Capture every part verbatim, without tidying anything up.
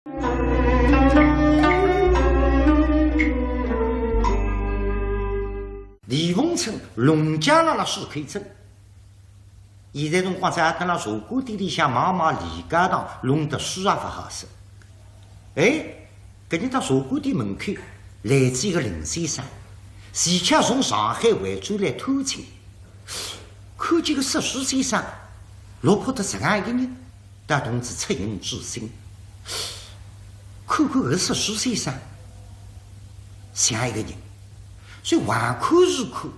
李凤春弄僵了了水口镇，现在辰光在阿拉茶馆店里向买买礼家当，弄得水也勿好收。哎，搿日到茶馆店门口来仔一个林先生，前脚从上海回转来探亲，看见个说书先生落魄得实梗一个人， 倒同仔出行之心。看看搿说书先生，像一个人，所以横看竖看，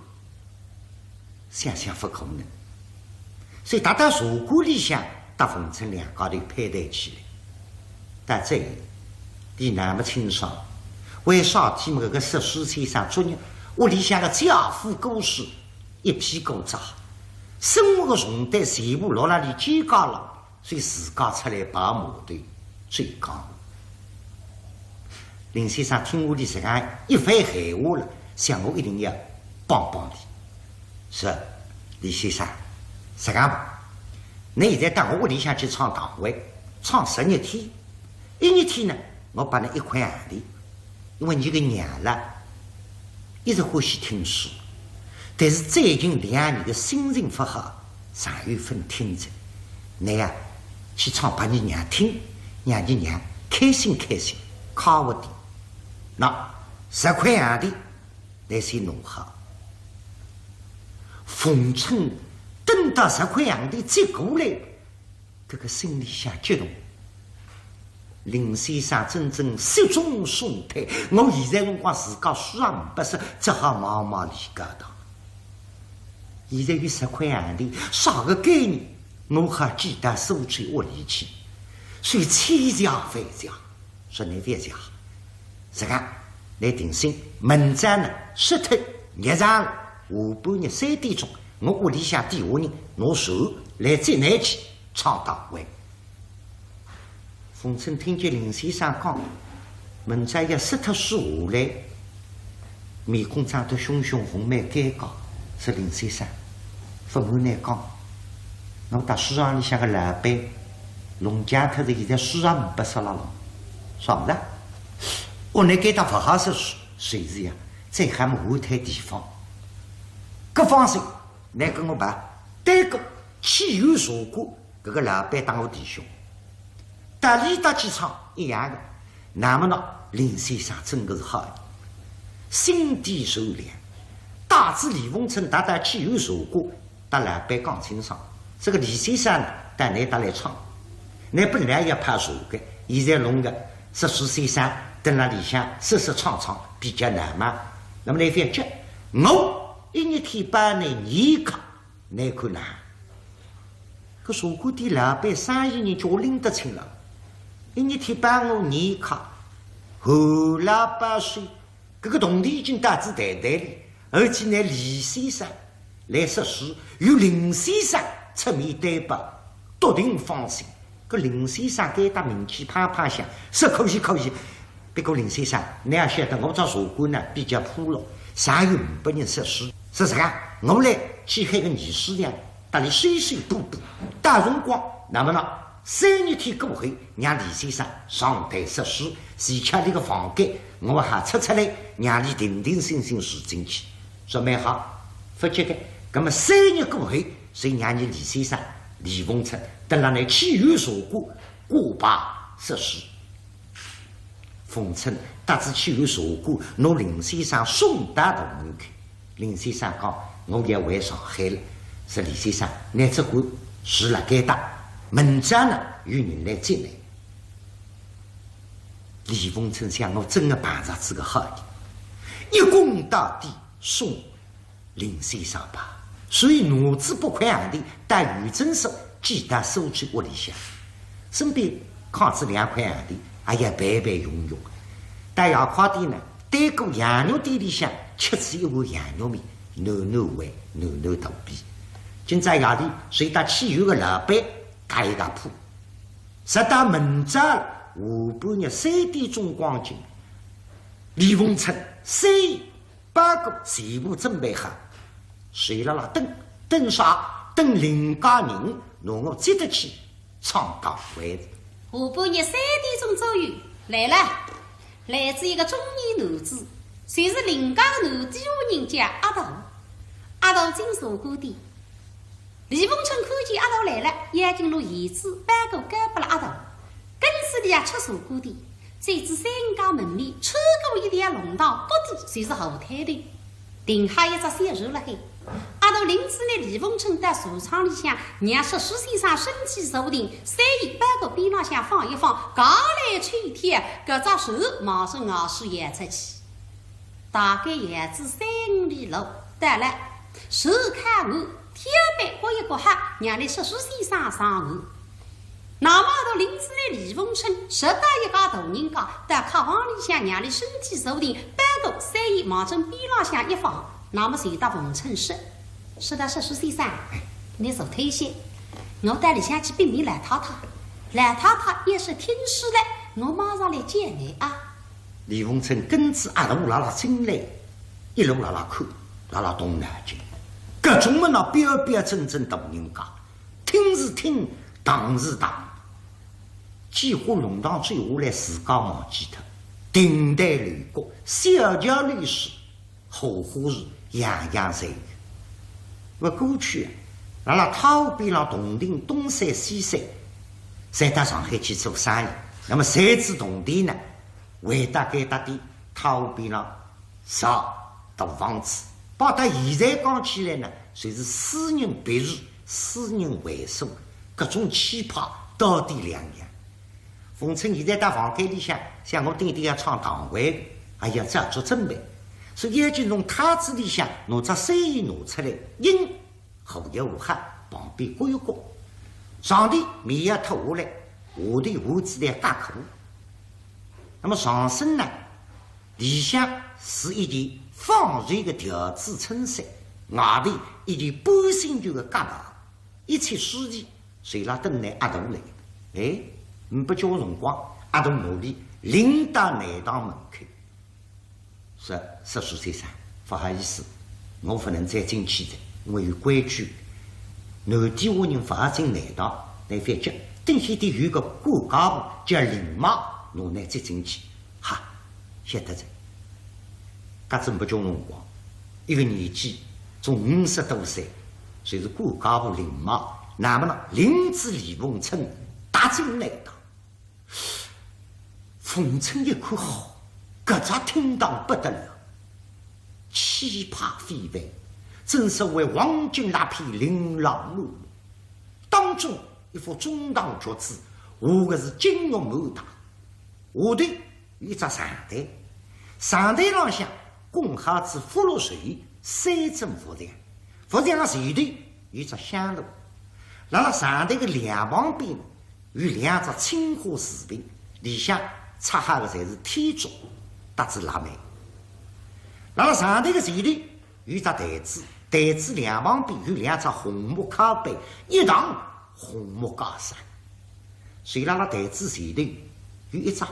想想勿可能。所以踏到茶馆里向，搭凤春两家头攀谈起来。但这一点那么清爽，为啥体么搿个说书先生作孽，屋里向个家富姑弱，一屁股债，生活个重担全部落辣俚肩胛浪， 所以自家出来跑码头走江湖。林先生听下俚实梗一番闲话了，想我一定要帮帮俚。是，李先生，实梗吧，倷现在到我屋里向去唱堂会，唱十日天，一日天呢，我拨倷一块洋钿，因为倷个娘啦，一直欢喜听书，但是最近两年个心情勿好， 常有勿听哉。倷呀，去唱拨伲娘听，让伲娘开心开心，快活点。喏，十块洋钿，倷先拿好。凤春等到十块洋钿接过来，搿个心里向激动。 林先生真正雪中送炭，我现在辰光自家书也呒不说，只好买买礼家当。现在有十块洋钿，啥个概念？我好寄到苏州屋里去，所以千谢万谢。说倷覅谢，实梗，倷定心，明朝呢，煞脱日长了，下半日三点钟，我屋里向底下人拿船来接倷去唱堂会。 凤春听见林先生讲，明朝要煞脱书下来，面孔涨得血血红，蛮尴尬。说林先生，勿瞒倷讲，我搭书场里向个老板弄僵脱哉，现在书也呒不说了咯。啥物事？哦，倷该搭勿好说书，随时呀，再喊么换脱地方。搿放心，倷跟我跑，对过去有茶馆， 搿个老板当我弟兄，搭俚搭去唱一样的。那么呢，林先生真个是好人，心地善良，带仔李凤春踏踏去有茶馆，搭老板讲清爽，这个李先生呢，到倷搭来唱，倷本来要泡茶个，现在弄个说书先生蹲辣里向说说唱唱，比较闹猛。那么倷覅急，我一日天包倷年卡， 倷看呐，搿茶馆店老板生意人叫拎得清了，一日天包我年卡，含辣包水，搿个铜钿已经到仔袋袋里，而且呢，李先生来说书，有林先生出面担保，笃定放心。 搿林先生该搭名气砰砰响，说可以可以。不过林先生，倷也晓得我搿茶馆呢比较破落，常有呒不人说书，说实梗，我来去喊个二师娘，搭俚修修补补，到辰光，那么呢，三日天过后，让李先生上台说书，而且俚个房间，我还出出来，让俚定定心心住进去。说蛮好，勿急个，那么三日过后，就让伲李先生、李凤春，登辣倷曲园茶馆 挂牌说书。凤春踏仔曲园茶馆，拿林先生送到大门口。林先生讲，我要回上海了。说李先生，倷只管住辣该搭，明朝呢，有人来接倷。李凤春想，我真个碰着仔个好人，一躬到底送 林先生吧，所以拿仔八块洋钿到郵政所寄到苏州屋里向，身边扛仔两块洋钿，还要备备用用。到药铺店呢，对过羊肉店里向吃仔一碗羊肉面，暖暖胃，暖暖肚皮。今朝夜里随搭曲园个老板搭一搭铺，直到明朝下半日三点钟光景，李凤春三 包裹全部准备好，随辣辣等，等啥？等林家人拿我接得去唱堂会。下半日三点钟左右来了，来仔一个中年男子，就是林家个男底下人家阿道。阿道进茶馆店，李凤春看见阿道来了，已经拿鞋子、包裹交拨了阿道，跟仔俚也出茶馆店，走仔三五家门面，穿过一条弄堂，角底就是后台头。 停好一只小船辣海，阿道领仔俚李凤春到茶舱里向，让说书先生身体坐定，三椅包裹边浪向放一放，轧来抽挑，搿只船望仔外势摇出去。大概摇仔三五里路，到了，船靠岸，挑板刮一刮好，让俚说书先生上岸。 那么阿道领仔俚李凤春，直到一家大人家，到客房里向让俚身体坐定，包裹三椅望准边浪向一放，那么就搭凤春说：“说道说书先生，倷坐脱一歇，我到里向去禀禀老太太，老太太要是听书了，我马上来见倷啊。”李凤春跟仔阿道辣辣进来，一路辣辣看，辣辣动脑筋，搿种么喏，标标准准大人家， 听是听，堂是堂，几化弄堂走下来自家忘记脱，亭台楼阁，小桥流水，荷花池，样样侪有。勿过去啊，辣辣太湖边浪洞庭东山西山，侪到上海去做生意，那么侪仔铜钿呢，回到该搭点太湖边浪 造大房子，摆到现在讲起来呢，就是私人别墅、私人会所，搿种气派到底两样。凤春现在到房间里向，想我等一等要唱堂会，还要早做准备，所以要紧从台子里向拿只扇叶拿出来，应 和一和好，旁边搁一搁。上头棉袄脱下来，下头换仔条夹裤。那么上身呢，里向是一件仿旧个条子衬衫，外头一件半新旧个夹袍，一切书齐，随了等来阿道来。哎，呒不交关辰光，阿道拿俚领到内堂门口。 说，说书先生，勿好意思，我勿能再进去哉，因为有规矩，男底下人勿好进内堂，倷覅急，等歇点有个管家婆叫林妈，拿倷接进去。哈，晓得哉。隔仔呒不交关辰光，一个年纪总五十多岁，就是管家婆林妈，那么呢，领仔李凤春踏进内堂。 凤春一看，好，搿只厅堂不得了，气派非凡，正所谓黄金蜡坯琳琅满目。当中一幅中堂菊子，画个是金玉满堂，下头有一只长台，长台浪向供好仔福禄寿三尊佛像，佛像个前头有一只香炉，辣辣长台个两旁边 有两只青花瓷瓶，里向插好个侪是天竺搭仔腊梅。辣辣长台个前头有一只台子，台子两旁边有两只红木靠背，一堂红木架势。随辣辣台子前头有一只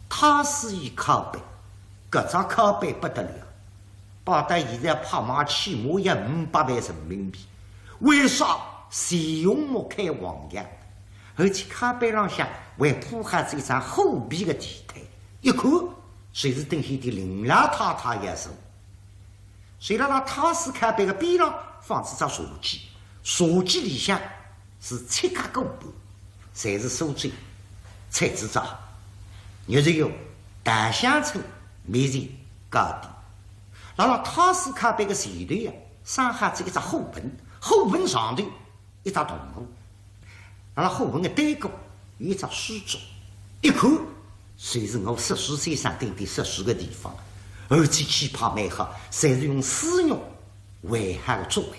太师椅靠背，搿只靠背不得了， 摆到现在拍卖起码要五百万人民币，为啥？全红木开黄杨，而且靠背浪向还铺好仔一张虎皮个地毯，一看，就是等歇点林老太太要坐。随辣辣太师靠背个边浪放仔只茶几，茶几里向 是七家各半，侪是苏州、菜籽庄、玉泉巷、稻香村、面前、高低。辣辣太师靠背个前头呀，生好仔一只火盆，火盆上头一只铜壶。辣辣火盆个对过有一只书桌，一看，就是我说书先生定定说书个地方，而且气派蛮好，侪是用丝绒 围好个桌围。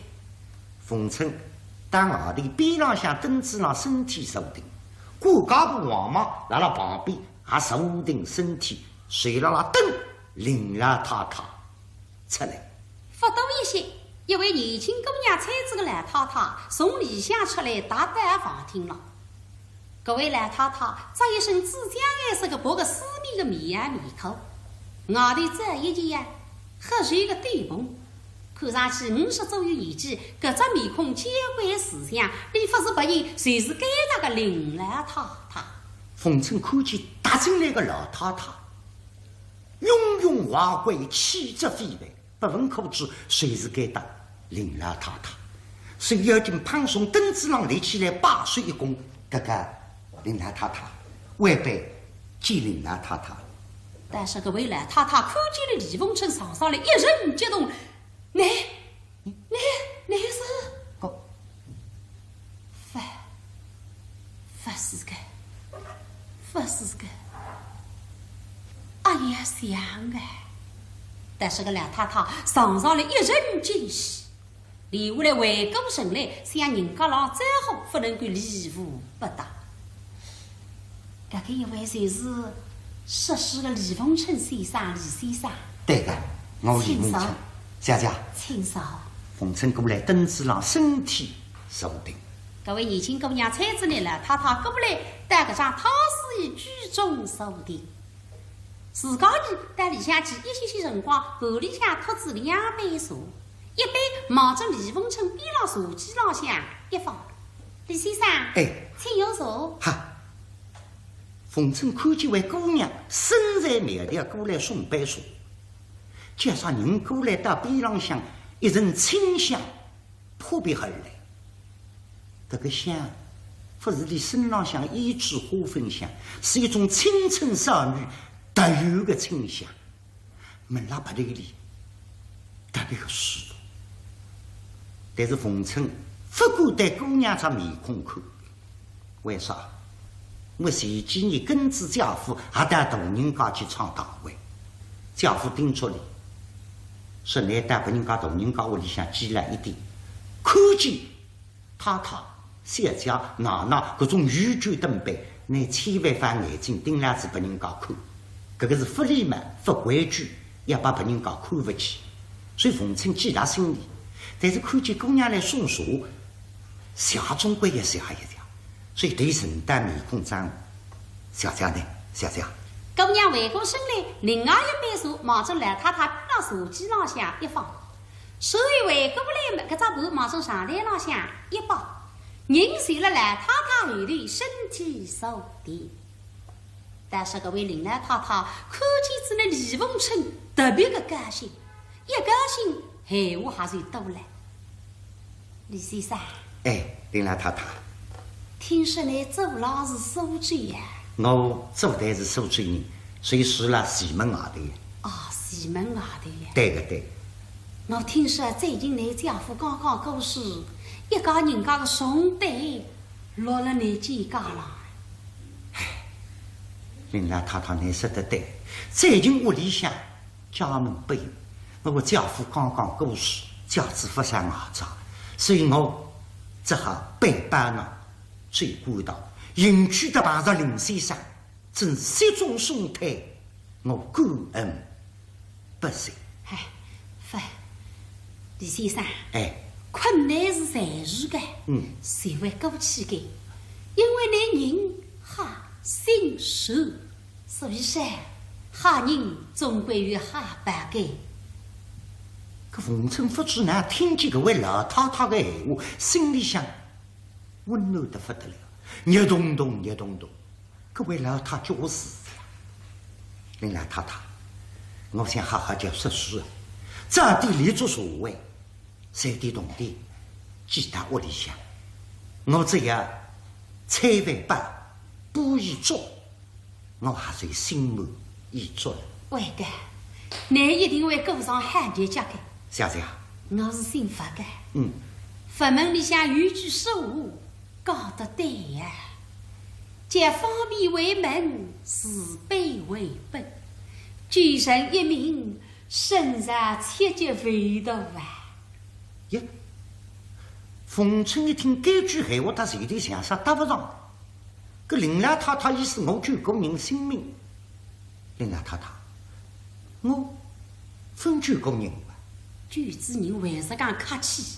凤春到外头边浪向凳子浪身体坐定，管家婆王妈辣辣旁边也坐定身体，随辣辣等林老太太出来。勿多一歇，一位年轻姑娘搀仔个老太太从里向出来，踏到房厅浪。 搿位老太太着一身紫姜颜色个薄个丝绵个棉袄棉裤，外头着一件呀，黑绸个斗篷，看上去五十左右年纪，搿只面孔交关慈祥，俚勿是别人，就是该搭个林老太太。逢春看见踏进来个老太太，拥拥华贵，气质非凡，不问可知，就是该搭林老太太。所以要紧攀上凳子浪立起来，拜手一躬：“格格，林老太太，晚辈见林老太太。”但是搿位老太太看见了李逢春，上上来一阵激动：“倷，倷，倷是？”“哦。”“勿，勿是个，勿是个，阿也像个。”但是搿老太太上上来一阵惊喜，连下来回过神来，像人家老招呼，勿能够礼无不答。 搿个一位就是说书个李逢春先生，李先生。“对个，我李逢春。”“请坐。”“谢谢。”“请坐。”逢春过来凳子浪身体坐定。搿位年轻姑娘搀仔老太太过来，到搿张太师椅居中坐定。自家呢，到里向去歇歇辰光，盘里向托仔两杯茶，一杯望准李逢春边浪茶几浪向一放。“李先生。”“哎。”“请用茶。”“哈。”逢春看见位姑娘身材苗条，过来送杯茶，加上人过来到边浪向一阵清香扑鼻而来。搿个香勿是俚身浪向胭脂花粉香，是一种青春少女特有的清香。 闻了鼻头里特别个舒服。但是逢春勿敢对姑娘只面孔看。为啥？因为前几年跟仔姐夫也到大人家去唱堂会，姐夫叮嘱俚，说倷到别人家大人家屋里向寄来一点，看见 太太、小姐、奶奶搿种御酒等辈，倷千万勿好眼睛盯牢仔别人家看，搿个是勿礼貌、勿规矩，要拨别人家看勿起。所以逢春记辣心里，但是看见姑娘来送茶，谢总归要谢一谢，所以头沉到面孔张。“小姐呢？小姐。”姑娘回过身来，另外一杯茶望准老太太边浪茶几浪向一放。 随后回过来么，搿只盘望准上台浪向一摆，人随了老太太后头身体坐定。但是搿位林老太太看见仔倷李逢春特别个高兴，一高兴闲话也就多了。“李先生。”“哎，林老太太。”“听说倷祖上是苏州呀？”“我祖代是苏州人，所以住辣衢门外头呀。”“哦，衢门外头呀。”“对个，对。”“我听说最近倷姐夫刚刚过世，一家人家个重担落了倷肩胛浪。”“哎，林老太太，倷说得对，最近屋里向 家门不幸，我个姐夫刚刚过世，家主勿想挨着，所以我只好背包呢，走官道，幸亏得碰着林先生，真雪中送炭，我感恩不尽。”“哎，勿，李先生。”“哎。”“困难是暂时个，嗯。”“总会过去个，因为倷人好，心善。” 所以说，好人总归有好报个。”搿逢春勿知哪听见搿位老太太个闲话，心里向温暖得勿得了，热咚咚，热咚咚。搿位老太叫我是，“林老太太，我想好好叫说书啊，早点立足社会，赚点铜钿，寄到屋里向。我只要菜饭饱，布衣足， 我也就心满意足了。”“会个，倷一定会过上好日脚个。”“谢谢。”“我是姓佛个。”“嗯。”“佛门里向有句说话讲得对呀，叫方便为门，事必为本。救人一命，胜造七级浮屠啊。”哟，逢春一听搿句闲话，搭前头像煞搭勿上。 搿林老太太意思我救过人性命。林老太太，我勿救过人啊。救仔人还是讲客气。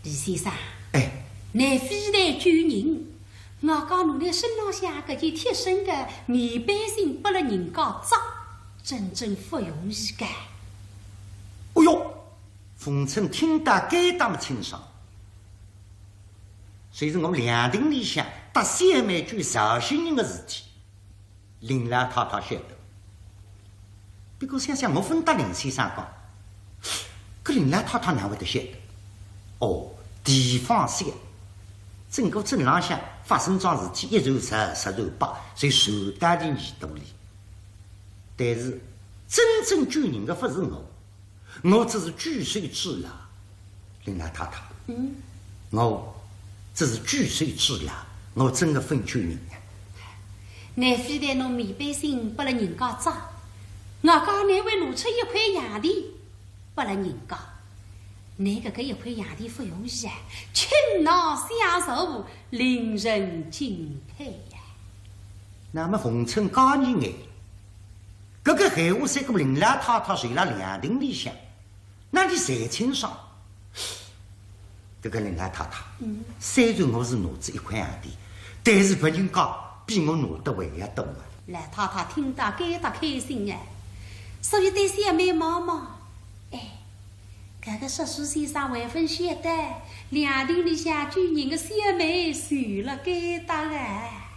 李先生，哎。倷非但救人，外加拿倷身浪向搿件贴身个棉背心拨了人家着，真正勿容易个。哎哟，逢春听到该搭么清爽。 所以是我凉亭里向搭小妹救绍兴人个事体，林老太太晓得。不过想想我勿搭林先生讲，搿林老太太哪会得晓得？哦，地方小，整个镇浪向发生桩事体，一传十，十传百，侪传到仔耳朵里。但是真正救人个勿是我， 我只是举手之劳，林老太太。嗯。我只是举手之劳，我真个勿救人呀。倷非但拿面板心拨了人家扎，外加倷还拿出一块洋钿拨了人家，倷搿个一块洋钿勿容易啊，倾囊相授，令人敬佩呀。那么逢春介意眼， 搿个闲话说过，林老太太随辣凉亭里向，哪里侪清爽。搿个林老太太，嗯。虽然我是拿仔一块洋钿，但是别人家比我拿得还要多啊。老太太听到该搭开心哎，所以对小妹望望，哎， 搿个说书先生还勿晓得，凉亭里向救人个小妹就辣该搭哎。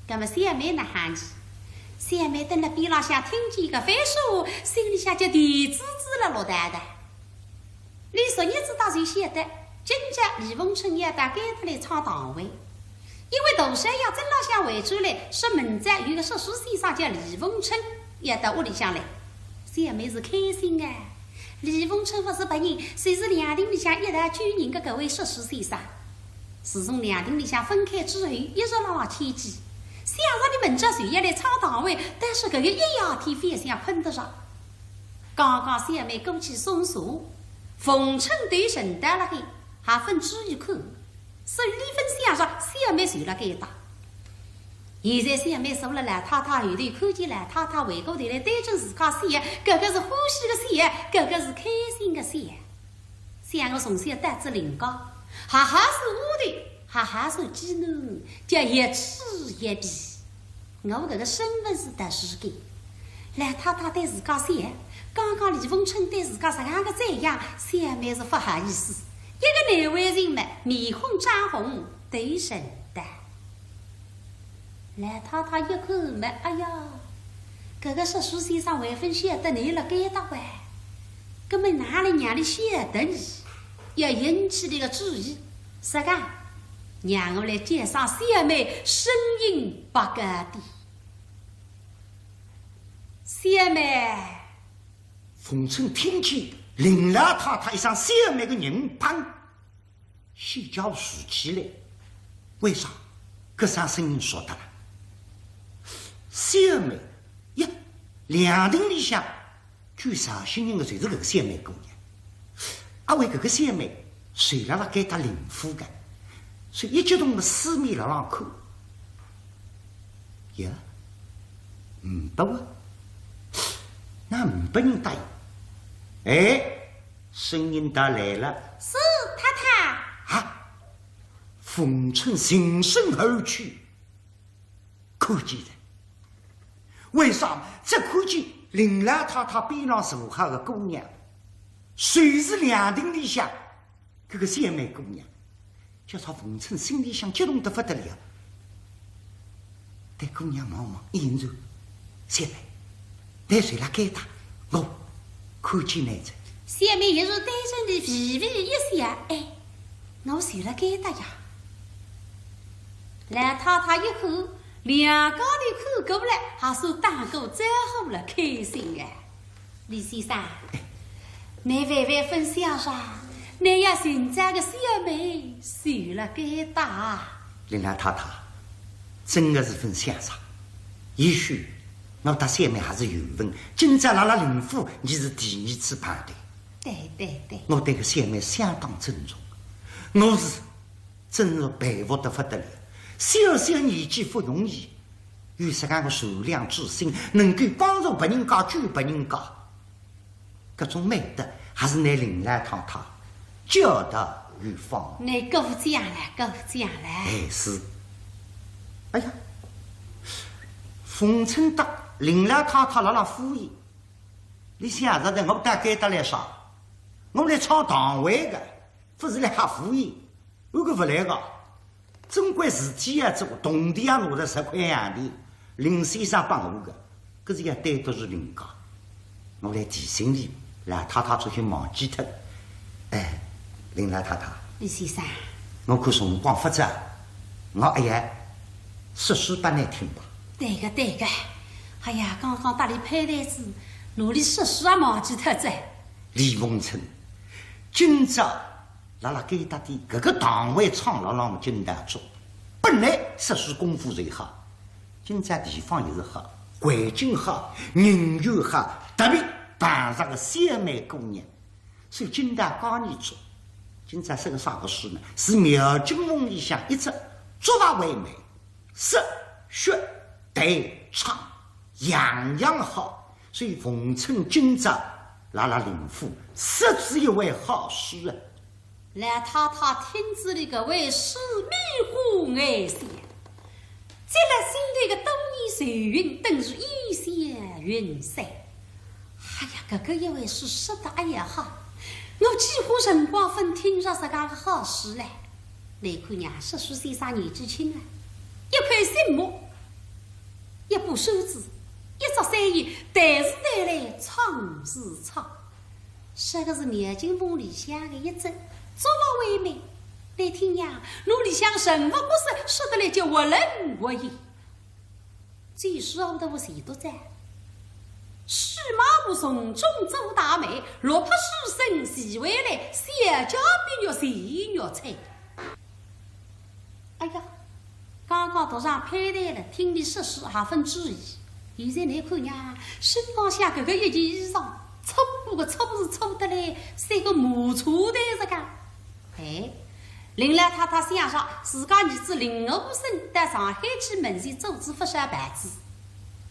葛末小妹哪哼呢？小妹蹲辣边浪向听见搿番说话，心里向就甜滋滋辣落袋个。俚昨日子倒是晓得，今朝李逢春要到该搭来唱堂会。 因为大少爷镇浪向回转来，说明朝有个说书先生叫李逢春，要到屋里向来。小妹是开心啊。李逢春勿是别人，就是凉亭里向一道救人个搿位说书先生。自从凉亭里向分开之后，一直辣辣牵记。想着俚明朝就要来唱堂会，但是搿个一夜天勿像困得着。刚刚小妹过去送茶，逢春头沉到了海，还勿注意看。 所以俚勿想着小妹就辣该搭。现在小妹坐辣老太太后头，看见老太太回过头来对准自家笑，搿个是欢喜个笑，搿个是开心个笑。想我从小到仔林家，学学书丫头，学学书记呢，叫一起一比。 我搿个身份是特殊个。老太太对自家笑，刚刚李逢春对自家实梗个赞扬，小妹是勿好意思。一个难为情嘛，面孔涨红，头沉倒。老太太一看嘛，哎呀，搿个说书先生还勿晓得倷辣该搭哇，葛末哪里让俚晓得呢？要引起俚个注意，实梗，让我来叫声小妹声音拔高点。 小妹。逢春听见林老太太一声小妹个人，砰，心跳竖起来。为啥？搿声声音熟得了。小妹呀，凉亭里向 救绍兴人个就是搿个小妹姑娘。阿为搿个小妹，就辣辣该搭林府个，所以一激动个四面辣浪看。呀，呒不啊，哪呒不人答应？哎，声音倒来了。是，太太。啊，逢春循声而去。 看见哉。为啥？只看见林老太太边浪坐好个姑娘，就是凉亭里向搿个小妹姑娘，叫啥逢春心里向激动得勿得了。对姑娘望望，应声：“小妹，倷就辣该搭，我看见倷哉。”小妹一时对仔俚微微一笑，哎， 我就辣该搭呀。老太太一看，两家头看过来，还算打过招呼了，开心哎。李先生，倷万万勿想着，倷要寻着个小妹就辣该搭。林老太太，真个是勿想着。也许我搭小妹还是缘分，今朝辣辣林府，倷是第二次碰头。 对对对。我对搿小妹相当尊重，我是真是佩服得勿得了。小小年纪勿容易，有实梗个善良之心，能够帮助别人家、救别人家，搿种美德还是拿林老太太教导有方。倷过奖了，过奖了。哎，是。哎呀，逢春搭林老太太辣辣敷衍。 倷想着哉，我到该搭来啥？我来唱堂会个，勿是来吓唬人，我可勿来个。总归事体要做，铜钿也拿着十块洋钿，林先生拨我个，搿是要对得住人家。我来提醒伊，老太太作兴忘记脱。哎，林老太太，林先生，我看辰光勿早，我还要说书拨倷听吧。对个，对个。哎呀，刚刚搭俚拍台子，拿俚说书也忘记脱哉。李凤春，今朝 辣辣该搭点搿个堂会唱了浪金大作，本来说书功夫就好，今朝地方也是好，环境好，人缘好，特别碰着个小妹姑娘，所以今朝讲一出，今朝说个啥个书呢？是描金凤里向一出竹马为媒，说、学、弹、唱，样样好，所以凤春今朝辣辣林府说仔一回好书啊。 老太太听仔俚搿回书，面花眼笑，急了心头个多年愁云，顿时烟消云散。哎呀，搿个一回书说得哎呀好，我几化辰光勿听着实梗个好书唻。倷看呀，说书先生年纪轻啊，一块新墨，一把扇子，一只扇叶，弹是弹来，唱是唱。 说个是描金凤里向个一只竹马为媒，倷听呀，拿里向人物角色说得来叫活灵活现。最是后头个前头哉，司马懿从中做大媒，落魄书生徐惠兰，小家碧玉徐玉翠。 哎呀，刚刚独上拍台了，听俚说书还勿注意。现在倷看呀，身浪向搿个一件衣裳，粗布个粗是粗得来，像个麻车头实梗。哎，林老太太想着自家儿子林和生到上海去门前做仔勿少牌子，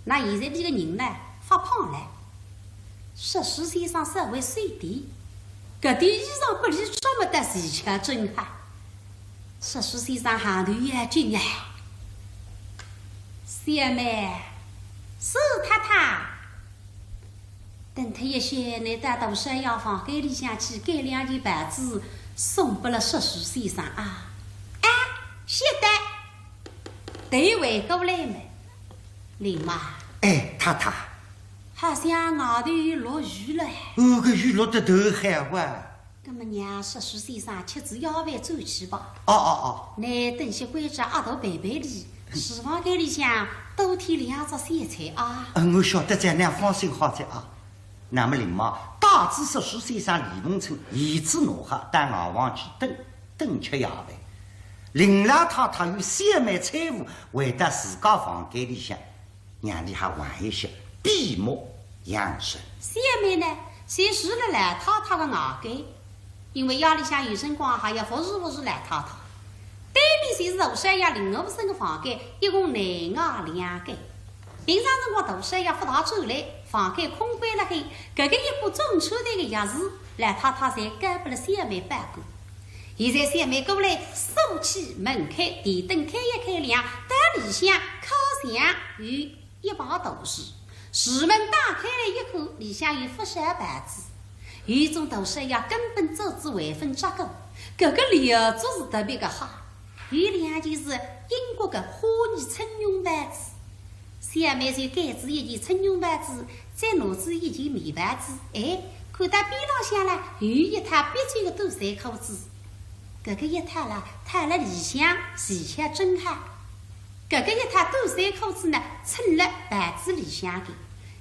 那现在俚个人呢，发胖了。说书先生稍微瘦点，搿点衣裳拨俚着么得齐巧正好。说书先生行头要紧呀。小妹，是太太。等脱一歇，倷到大少爷房间里向去拣两件牌子送拨了说书先生啊。哎，晓得。 头回过来么，林妈。哎，太太。好像外头落雨了。哦，搿雨落得头海哇。葛么让说书先生吃仔夜饭转去吧。哦，哦，哦。倷等歇关照阿头陪陪俚，厨房间里向多添两只小菜啊。嗯，我晓得哉，倷放心好哉啊。 那么林妈带仔说书先生李凤春，椅子拿好，到外房去等，等吃夜饭。林老太太与小妹搀扶回到自家房间里向，让俚好玩一歇，闭目养神。小妹呢，就住了老太太个外间，因为夜里向有辰光还要服侍服侍老太太。对面就是大少爷林和生个房间，一共内外两间。 平常辰光大少爷勿大转来，房间空关辣海，搿个一把中秋台个钥匙，老太太侪交拨了小妹保管。现在小妹过来，锁起门开，电灯开一开亮，到里向靠墙有一排大书。书门打开来一看，里向有勿少牌子，有种大少爷根本做仔未曾着过，搿个料子是特别个好。 有两件是英国个花呢衬绒牌子，小妹就拣仔一件衬绒牌子，再拿仔一件棉牌子，哎，看到边浪向啦，有一套必穿个短衫裤子。搿个一套啦，套辣里向齐巧正好。搿个一套短衫裤子呢，衬辣牌子里向个，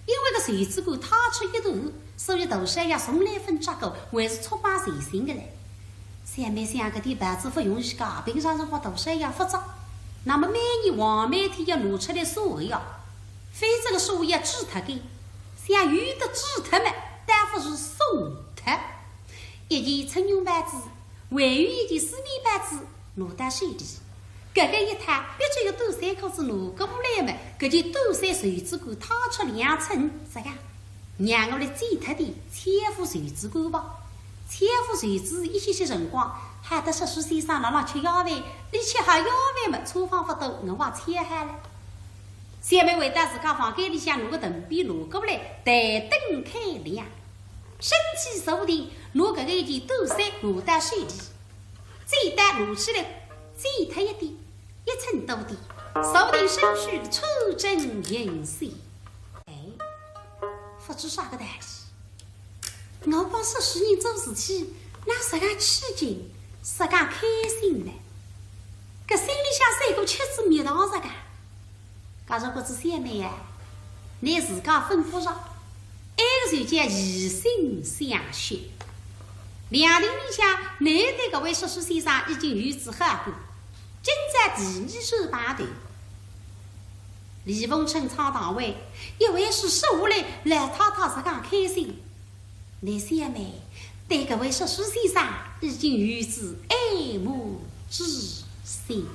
因为个袖子管太出一段，所以大少爷从来勿着过，还是触景生情个嘞。 小妹想搿点牌子勿容易个，平常辰光大少爷勿着，那么每年黄梅天要拿出来送个呀，否则个书要寄脱个，想有得寄脱么，倒勿如送脱。一件衬绒牌子，还有一件丝棉牌子，拿到手里。 搿个一套必穿个短衫裤子拿过来么，搿件短衫袖子管太出两寸，实梗，让我来剪脱点，穿副袖子管吧。穿副袖子一歇歇辰光，好得说书先生辣辣吃夜饭，俚吃好夜饭么，差方勿多，我也吃好了。小妹回到自家房间里向，拿个藤笔拿过来，台灯开亮，身体坐定，拿搿个一件短衫拿到手里。 剪刀拿起来，剪脱一点，一寸多点，坐定身体，穿针引线。哎，不知啥个道理，我帮说书人做事体，哪实梗起劲，实梗开心呢？搿心里向三个吃仔蜜糖实梗。假如搿只小妹啊，拿自家分拨上，埃个就叫以心相许。两人里向，倷对搿位说书先生已经有仔好感，今朝第二扇碰头。李凤春唱堂会，一回书说下来，老太太实梗开心。倷小妹对搿位说书先生已经有仔爱慕之心。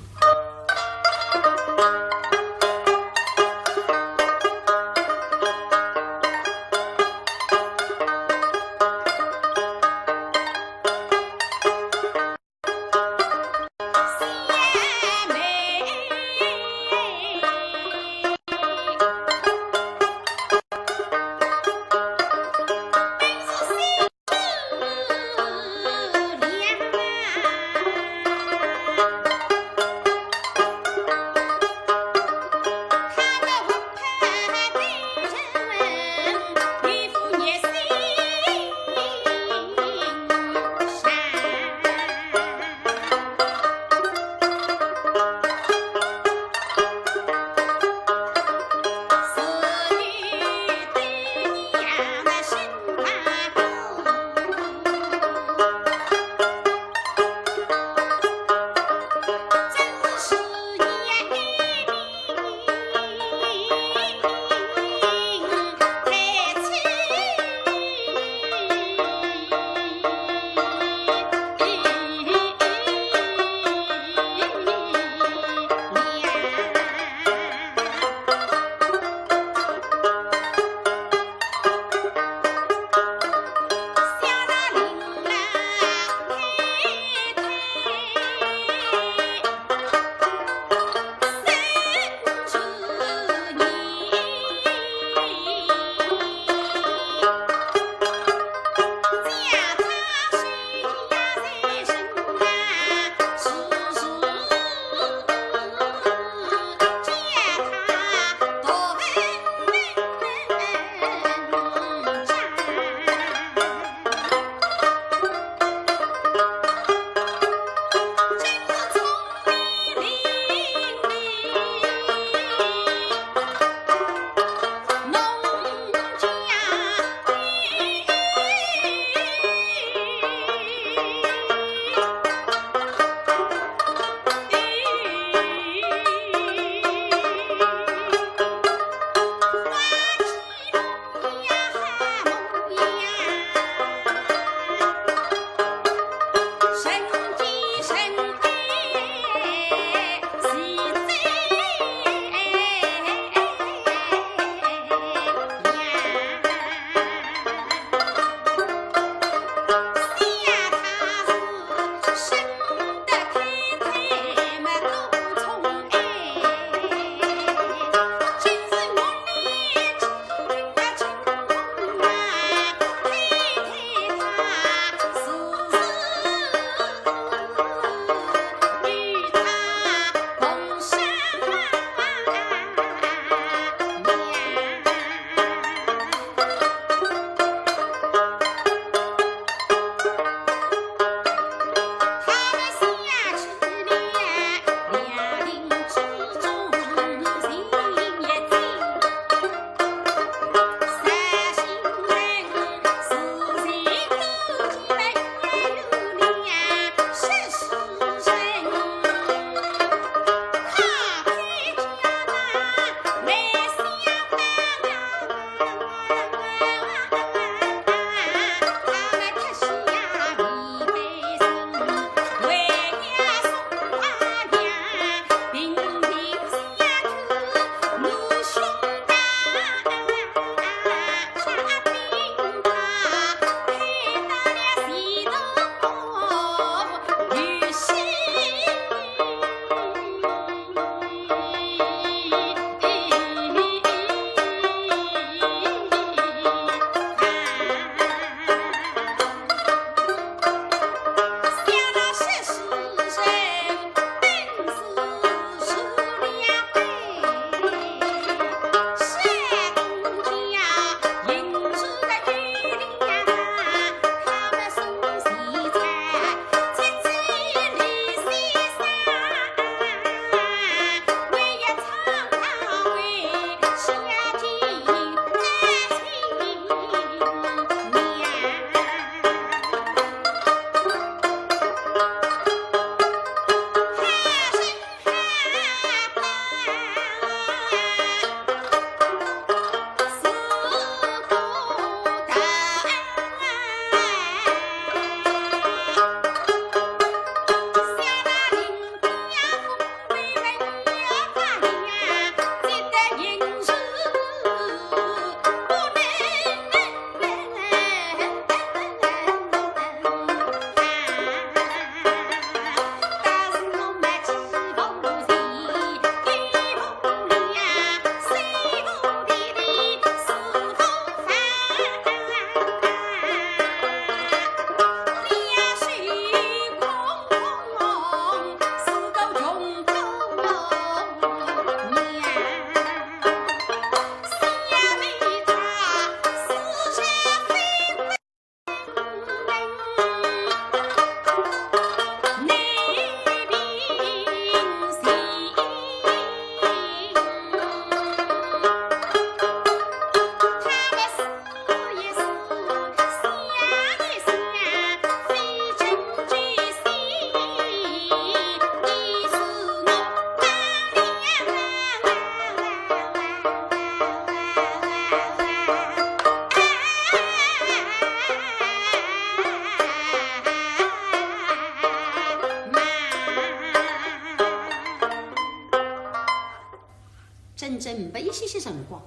歇歇辰光，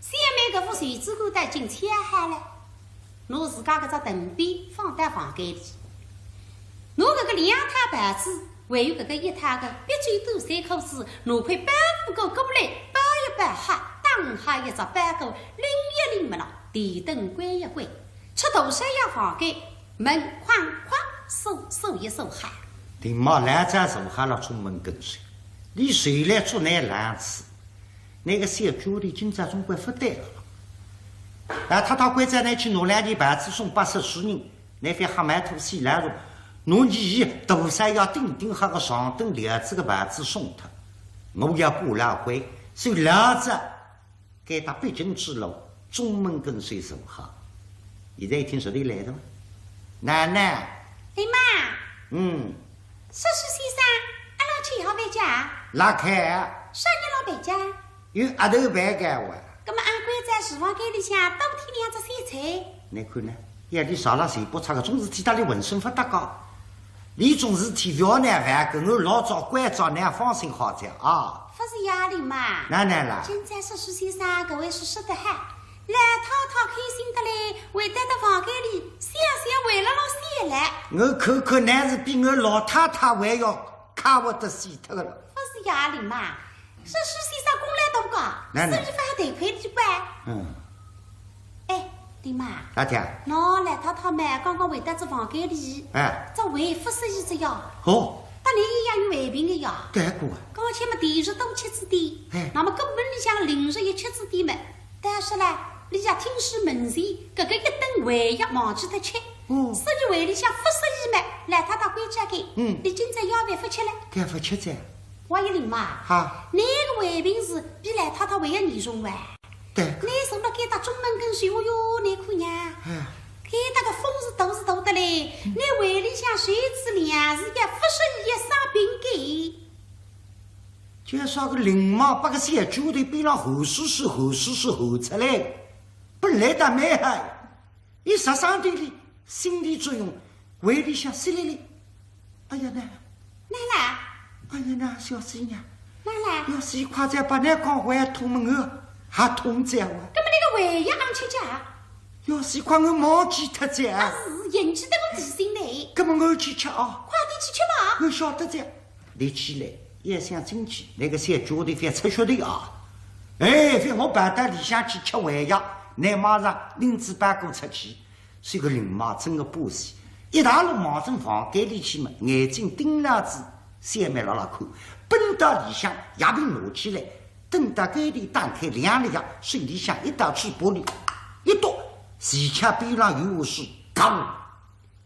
小妹搿副袖子管带紧穿好了，拿自家搿只藤匾放到房间里，拿搿个两套袍子，还有搿个一套个必须短衫裤子，拿块包袱过过来包一包好，打好一只包裹，拎一拎么咯，提灯关一关，出大少爷房间，门哐哐锁锁一锁好。林妈老早坐好了，中门跟首，俚谁来捉拿篮子？ 拿个小脚头今朝总归勿对了。哎，太太关照倷去拿两件袍子送拨说书人，倷覅瞎买东西来了，拿俚大少爷顶顶好个上等料子个袍子送脱。我要过老关，所以老早该搭必经之路，中门跟首坐好。现在一听说俚来了，奶奶。林妈。嗯。说书先生，阿拉吃夜饭去啊？拉开。啥人老板家？ 有阿头办个哇。葛么阿官在厨房间里向多添两只小菜。倷看呢，要俚啥了谁不差个种事体，搭俚浑身勿搭界。俚种事体勿要难烦，搿我老早关照倷放心好哉啊。勿是呀，林妈。哪能啦？今朝说书先生搿位是说得好，老太太开心得来，回到到房间里，想想回了老些了。我看看，倷是比我老太太还要快活得死脱个了。勿是呀，林妈。 说书先生功劳大个，哪能？所以勿好推扳俚个。嗯。哎，林妈。啥体啊？喏，老太太嘛，刚刚回到仔房间里，哎。只胃勿适意仔呀。哦。搭倷一样有胃病个呀。对个啊。刚刚嘛，甜食多吃仔点，哎。葛么搿屋里向零食也吃仔点嘛。但是呢，俚也听说门前搿个一顿饭也忘记脱吃，哦。所以胃里向勿适意嘛，老太太关照俚，嗯。俚今朝夜饭勿吃了。该勿吃哉。 王一林嘛，哈。倷个胃病是比老太太还要严重哇。对。倷坐辣该搭中门跟首，哦哟，倷看呀，哎。该搭个风是大是大得来，倷胃里向受仔凉是也勿适意也生病个。就像个林妈拨个小脚头边浪寒丝丝、寒丝丝寒出来，本来倒蛮好， 一霎生头里，心理作用，胃里向湿淋淋。哎呀，倷，倷啦？哎呀，倷小师娘，倷啦？要是快点拨倷讲胃痛么，我还痛哉哇。葛么倷个胃药阿吃吃啊？要是快我忘记脱哉啊。啊，是，引起得我提醒倷。葛么我去吃啊。快点去吃吧。我晓得哉。立起来，要想进去，倷个小脚头覅出血的啊。哎，覅我跑到里向去吃胃药，倷马上拎仔包裹出去。 是个林妈真个把戏，一大路望准房间里去么，眼睛盯牢仔小妹辣辣看，奔到里向，药瓶拿起来，等到盖头打开，两粒药手里向一道嘴巴里一厾，齐巧边浪有碗水，嘎，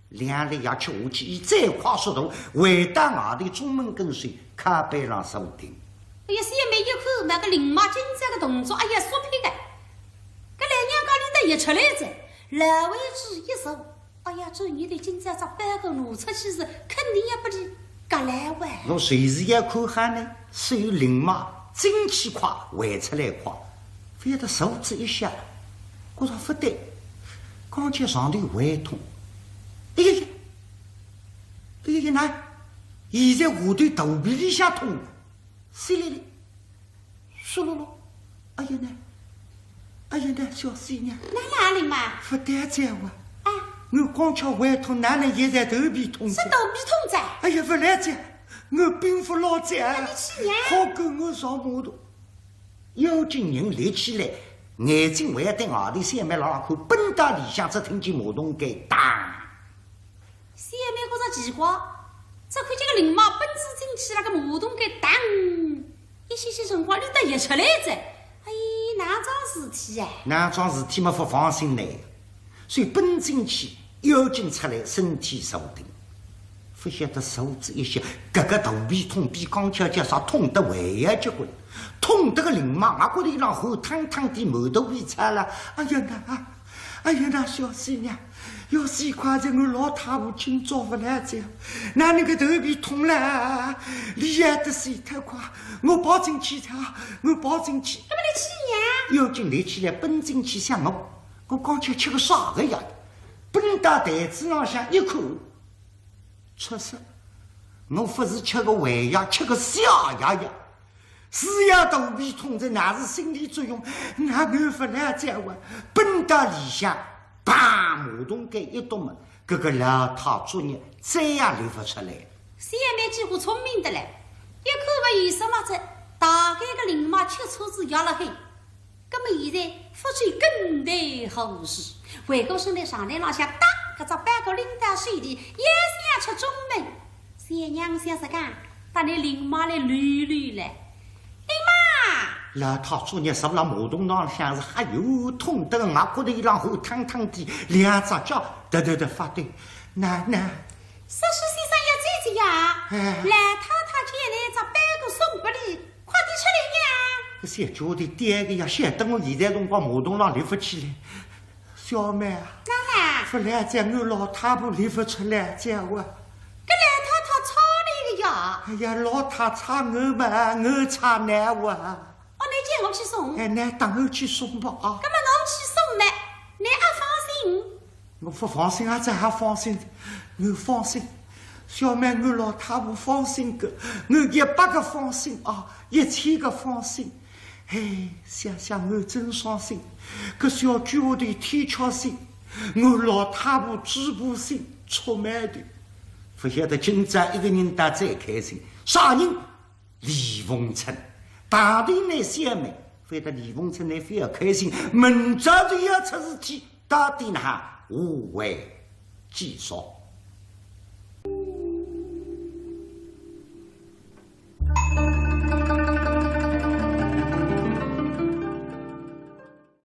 两粒药吃下去，以最快速度回到外头中门跟首，靠背浪坐定。哎呀，小妹一看，搿个林妈今朝个动作，哎呀，速皮个，搿老娘家里头也出来哉，老位置一坐， 哎呀，转念头今朝只包裹拿出去是肯定要拨俚夹来哇。我随时要看好呢，所以林妈进去快，回出来快，覅得坐仔一歇，觉着勿对，刚才上头胃痛，哎呀呀，哎呀呀，倷，现在下头肚皮里向痛，稀里哩。 苏噜噜，哎呀倷，哎呀倷，小师娘。哪哼啊，林妈？勿对哉哇。啊。我刚巧胃痛，哪能现在头皮痛哉？是头皮痛哉。哎呀，勿来哉，我病勿牢哉。那你去呀。好个我上马桶。要紧人立起来，眼睛还盯外头小妹浪看，奔到里向，只听见马桶盖当。 小妹觉着奇怪，只看见个林妈奔仔进去，那个马桶盖当，一歇歇辰光，里头也出来哉。哎，哪桩事体哎？哪桩事体嘛，勿放心呢。所以奔进去，要紧出来，身体坐定。勿晓得坐仔一歇，搿个肚皮痛比刚刚叫啥痛得还要结棍，痛得个林妈额角头浪汗汤汤渧，满肚皮出来。哎呀，那 哎呀，那小师娘，要是快点，我老太婆今朝勿来哉，哪能个头皮痛了？厉害得死，太快，我跑进去哉，我跑进去。那么你去呀？要紧立起来奔进去想我，我刚才吃个啥个药？奔到台子浪向一看，出事，我勿是吃个胃药，吃个下药呀。是呀，肚皮痛着，乃是心理作用，哪能勿来哉哇？奔到里向，砰，马桶盖一厾么，搿个老太作孽再也流勿出来。小妹几乎聪明得来，一看勿有啥么子，大概个林妈吃醋子压了海。葛么现在勿知更待何时？回过身来，床台浪向搭搿只包裹拎到手里，也想出中门。小娘想着讲，搭倷林妈来溜溜来。 林妈！老太作孽，坐辣马桶浪向是还有痛得额角头浪红汤汤的，两只脚得得得发抖。奶奶，说书先生要走哉呀，哎。老太太叫倷拿只包裹送拨俚，快点出来呀。搿小脚头颠个呀，晓得我现在辰光马桶浪立勿起来。 小妹啊，哪能？勿来哉，我老太婆立勿出来哉哇。搿老太太吵倷个呀？哎呀，老太吵我嘛，我吵倷哇。哦，倷叫我去送？哎，倷搭我去送吧啊。葛么我去送倷，倷阿放心？我勿放心啊，哪哼放心？我放心。小妹，我老太婆放心个，我一百个放心啊，一千个放心。 哎，想想我真伤心，搿小鬼丫头天桥心，我老太婆嘴巴心，触霉头。勿晓得今朝一个人倒最开心，啥人？李凤春。大头倷小妹，勿晓得李凤春倷覅开心，明朝就要出事体，到底哪哼？下回继续。